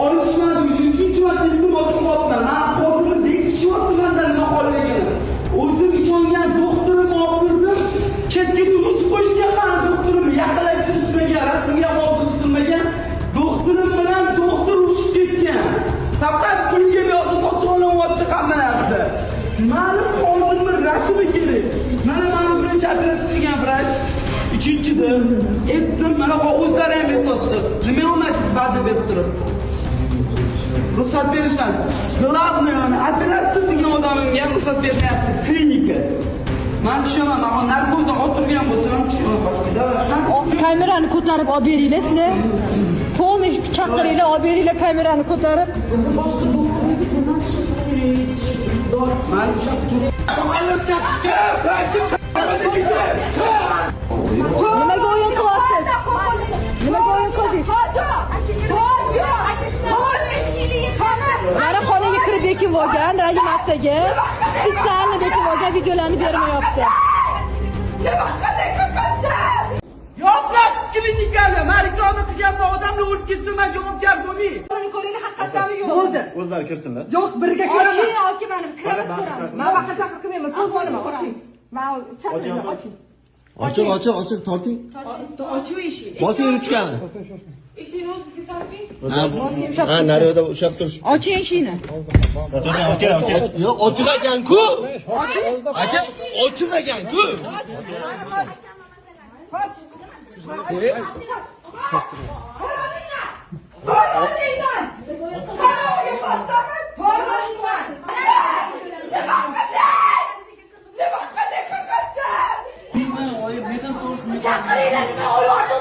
Olishmadi, o'sha uchinchi marta iltimos qilyapman. Man qo'limni bekishyapti mandan nima qolligini. O'zim ishongan doktorimni olib turdim. Chetga turg'izib qo'yishgan mani doktorimni yaqinlashtirishmagan, rasmga ham oldirishmagan. Doktorim bilan doktor urushib ketgan. Faqat pulga bu yoqda sotib olinyapti hamma narsa. Mani qonimni rasmi kerak. Mana mani birinchi operatsiya qilgan vrach uchinchida aytdim, mana o'zlari ham aytyapti. Nima olmadingiz va'da berib turib? Ruxsat berishmadi. Главное, mana operatsiya qilgan odamimga ham ruxsat bermayapti klinika. Man tushaman, man narkozdan o'tirgan bo'lsam ham tushaman pastga. Давай. Kamerani ko'tarib olib beringlar sizlar. Полный chaqiringlar, olib beringlar kamerani ko'tarib. Bizni boshqa doktorga jo'natishimiz kerak. Man ushlab turib. Nimaga o'yin qilyapsiz? Nimaga o'yin qildingiz? Mana xonaga kirib bekinib olgan Rahim akaga. Специально bekinib olgan, videolarni bermayapti. Yopma klinikani. Man reklama qilganman, odamlar o'lib ketsa man javobgar bo'lmayman. Buni ko'ringlar, haqiqatdanmi yo'q? Bo'ldi. O'zlari kirsinlar. Yo'q, birga kiraman. Oching, aka, mana kiramiz, ko'ramiz. Man vaqt chaqir qilmayman, so'z olaman, oching. Man chaqiring, oching. Ochiq, ochiq, ochiq, torting. Ochuv eshik. Bosing ruchkani. Eshikni o'zizga torting. Ha, naryoqda ushlab turish. Oching eshikni. Aka, aka. Yo'q, ochiq ekan-ku. Aka, ochiq ekan-ku. To'g'ringlar! Qarovga bosaman, to'g'ringlar! Nima qilay? Nima qilay, ko'kasan? Chaqiringlar, nima o'lyapti?